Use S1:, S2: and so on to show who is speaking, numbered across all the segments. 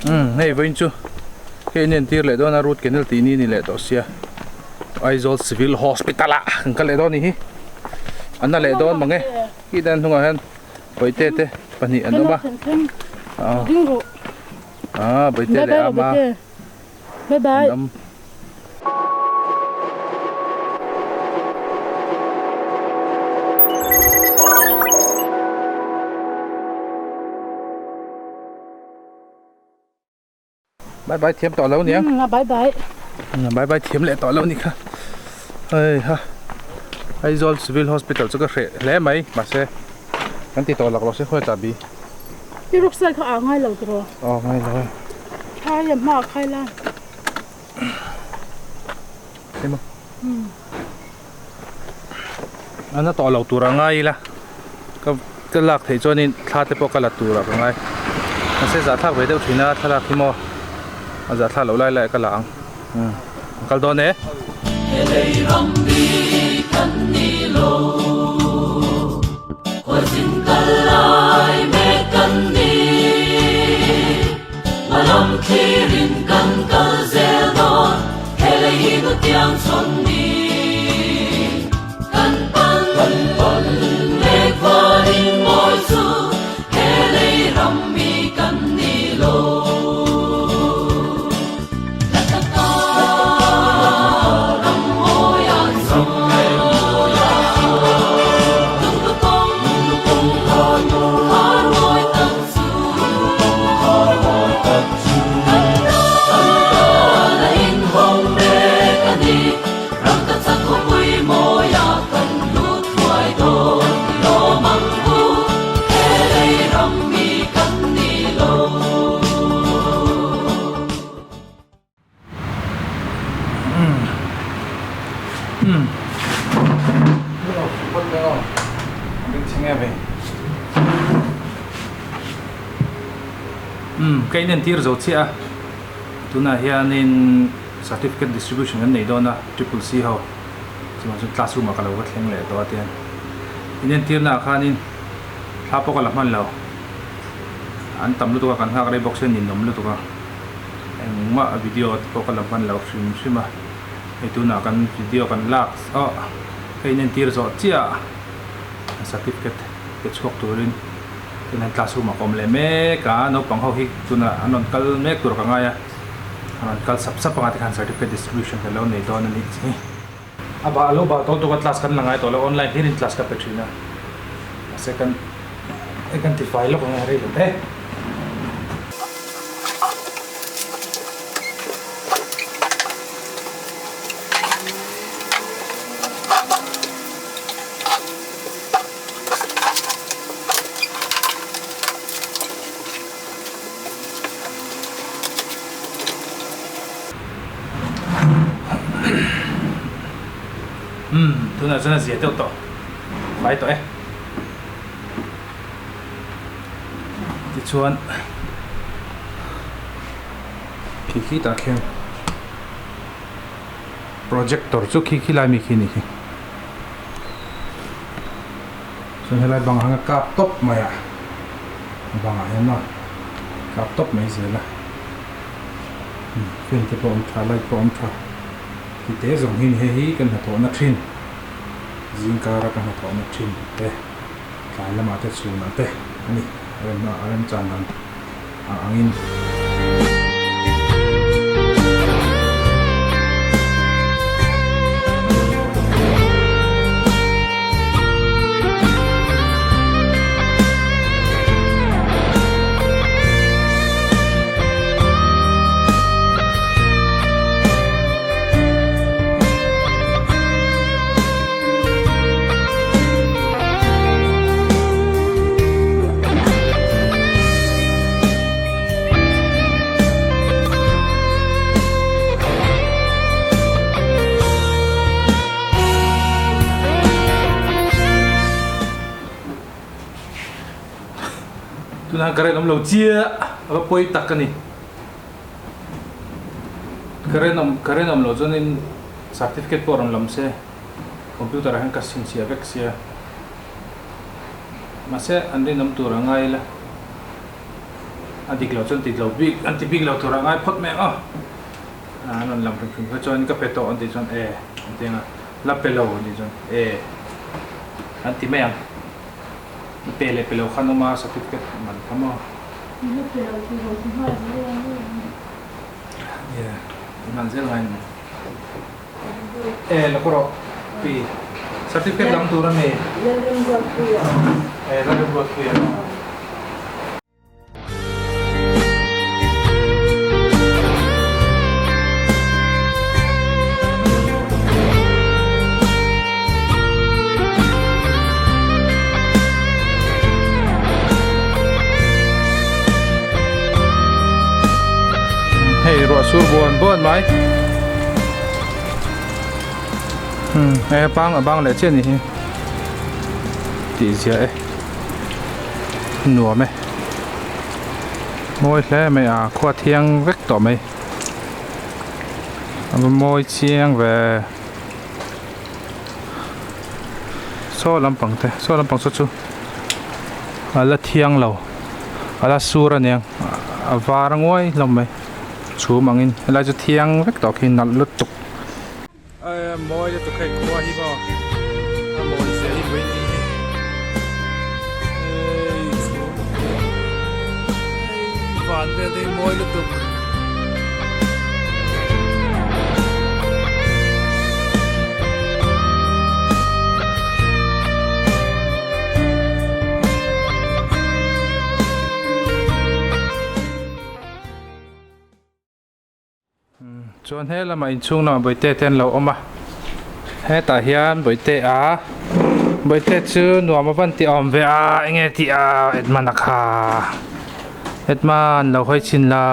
S1: Umm hei vawiin chu hei an entir leh dawn a root canal tih ni a ni leh tawh sia Aizawl civil hospital ah kan kal leh dawn a nih hi an la leh dawn mang e khi dan hnungah hian bawihte te pahnih an awm a ah bawihte leh ama an awm. Bye bye thiam tawh lo nia.
S2: Bye bye.
S1: Bye bye thiam leh tawh lo ni kha. Hei ha. Aizawl Civil Hospital chu ka hreh hle mai mahse kan ti tawh lak lo se khawi chahbi.
S2: I rucksack kha ah ngai lo tiraw?
S1: Aw ngai lo e.
S2: Khai a hma khai la.
S1: Emaw. A na tawh lo tur a ngai ila ka ka lak theih chuanin thla te pawh ka la tur ah ka ngai mahse zahthlak ve deuh thin a thlalak hi maw a zahthlak loh lai lai ah ka la ang umm ka kal dawn e. Umm ka inentir zo chiah a tunah hianin certificate distribution kan nei dawn a triple C ho chuvang chuan classroom ah ka lo va thleng leh tawh a tiang inentirna ah khanin thla pawh ka la hman lo an tam lutuk a kan nghak rei bawk sia ninawm lutuk a. Engmah video te pawh ka la hman lo hrim hrim a, hei tunah kan video kan lak aw ka inentir zawh chiah a certificate pe chhuak turin tunah hian classroom ah ka awm leh mek a, naupang ho hi tunah an rawn kal mek tur ka ngai a, an rawn kal sap sap anga tikhan certificate distribution ka lo nei dawn a nih chi. A bah lo bah tawh tuk a class kan la ngai tawh lo online hlirin class ka pe thin a mahse kan hei kan tifai lawk ang e rei lo te. Umm tunah chuan a zia deuh tawh fai tawh e tichuan khi khi tah khian projector chu khi khi lai mi khi a ni khi chuan helai bang ang a kap tawp mai a bangah hian a kap tawp mai zel a. Fan te pawh a awm tha light pawh a awm tha ti te zawng hi hei hi ka hnathawhna thin zingkara ka hnathawhna thin te tlai lamah te chhunah te a ni a rem a remchan dan ang angin. Tunah current awm lo chiah a va pawi tak a ni. Current awm current awm loh chuanin certificate pawh rawn lam se computer ah hian ka chhinchhiah vek sia mahse an rinawm tur a ngai ila. A dik lo chuan ti lo bik an ti bik lo tur a ngai phawt mai ang aw. An rawn lam hrim hrim kha chuan ka pe tawh an tih chuan e an ti ang a, la pe lo an tih chuan e an ti mai ang. Pe leh pe lo khan awm a certificate man kha maw.
S2: La pe lo tih ho chu nghal zel ang nge ang.
S1: Nia, nghal zel ngai ni. E la kawr rawh pi certificate lam tur a mi.
S2: Lalremruatpuia.
S1: E Lalremruatpuia. Hei ruah sur buan buan mai hei a pang a bang leh chiah a ni hi tih ziah e nuam e mawi hle mai a khua thiang vek tawh mai a va mawi chiang ve. Saw lampang te saw lampang saw chu a la thiang lo a la sur a niang a var nguai hlawm mai chhum angin helai chu thiang vek tawh khi nalh lutuk. Mawi lutuk hei khua hi maw a mawi zia hi pui ni hi hei chhum hei van vel te hi mawi lutuk. Chuan he lamah inchhung lamah bawihte te an lo awm a hetah hian bawihte a bawihte chu nuam a van tih awm ve a enge tih a Edmund a kha Edmund lo hawi chhin la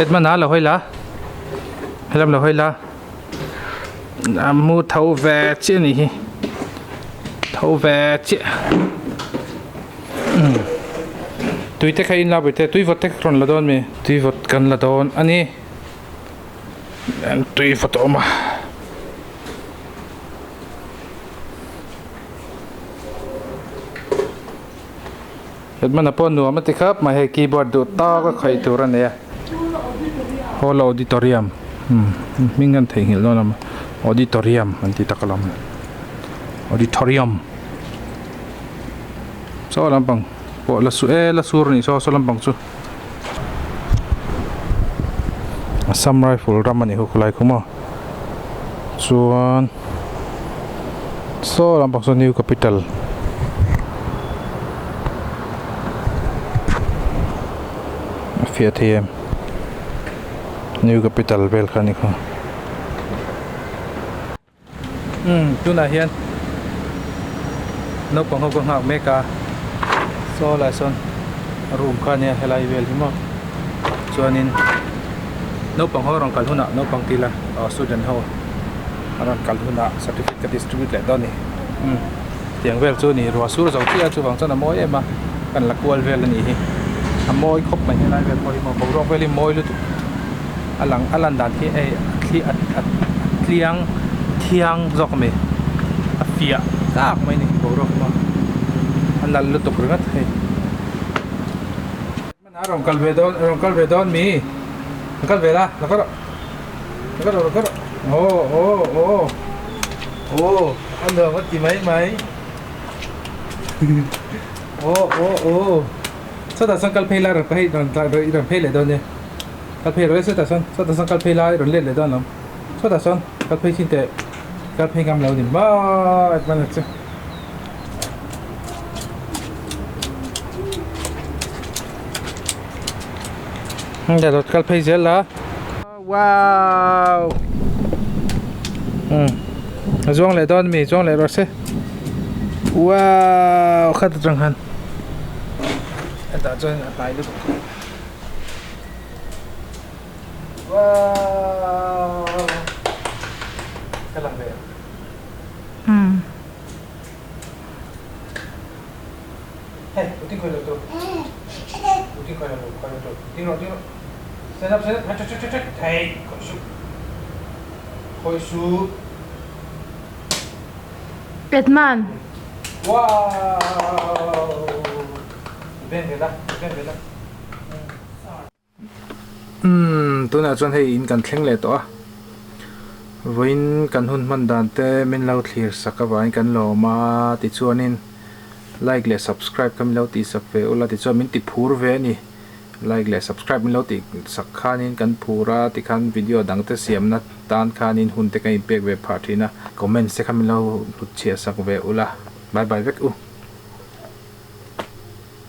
S1: Edmund a lo hawi la helam lo hawi la a mu tho ve chiah a nih hi tho ve chiah. Tui te kha in la bawihte tui vawt te ka rawn la dawn mi tui vawt kan la dawn a ni tui vawt a awm a. Hetman a pawh nuam a ti khap mai hei keyboard duh tak a khawih tur a nei a hall auditorium hming an theihnghilh dawn a auditorium an ti tak alawm auditorium. Saw lampang pawh la su e la sur anih saw saw lampang chu Assam rifle ram anih hu khulai khu maw chuan saw lampang saw new capital a fiah thei em new capital vel kha anih kha. Umm tunah hian naupang ho ka nghak mek a saw lai sawn room kha ania helai vel hi maw chuanin naupang ho rawn kal hunah naupang tila aw student ho a rawn kal hunah certificate ka distribute leh dawn a ni umm tiang vel chu a ni ruah sur zo chiah a chuvang chuan a mawi em a kan la kual vel a nih hi a mawi khawp mai helai vel pawh hi maw boruak vel hi mawi lutuk. A lang a lan dan khi hei thli a a tliang thiang zawk a mi a fiah tak mai a ni boruak hi maw a nalh lutuk ringawt hei a rawn kal ve dawn a rawn kal ve dawn mi rawn kal ve la la kal rawh la kal rawh la kal rawh aw aw aw aw a nuam a ti mai mai aw aw aw sawtah sawn kal phei la rawn phei rawn phei leh dawn nia. Kal phei rawh e sawtah sawn sawtah sawn kal phei lai rawn let leh dawn lo sawtah sawn kal phei chin teh kal phei ngam lo ni maw hman chu. Kal phei zel la wow a zuang leh dawn mi zuang leh rawh se wow khat atang khan hetah chuan a hnai lutuk. Wow! Ka lang ve.
S2: Hmm.
S1: Hey, uting khoi lo tu. Uting khoi lo khoi lo tu. Ding ro, ding ro. Stand up, stand up. Hey, hey, hey, hey. Khoi su. Khoi su.
S2: Edman.
S1: Wow! Ben ve la, ben ve la. Umm tunah chuan hei in kan thleng leh tawh a, vawiin kan hun hman dan te min lo thlir sak avangin kan lawm a tichuanin like leh subscribe kha min lo tih sak ve ula tichuan min ti phur ve a ni, like leh subscribe min lo tih sak khanin kan phur a tikhan video dang te siamna tan khanin hun te kan inpek ve phah thin a, comments te kha min lo hnutchhiah sak ve ula bye bye vek u.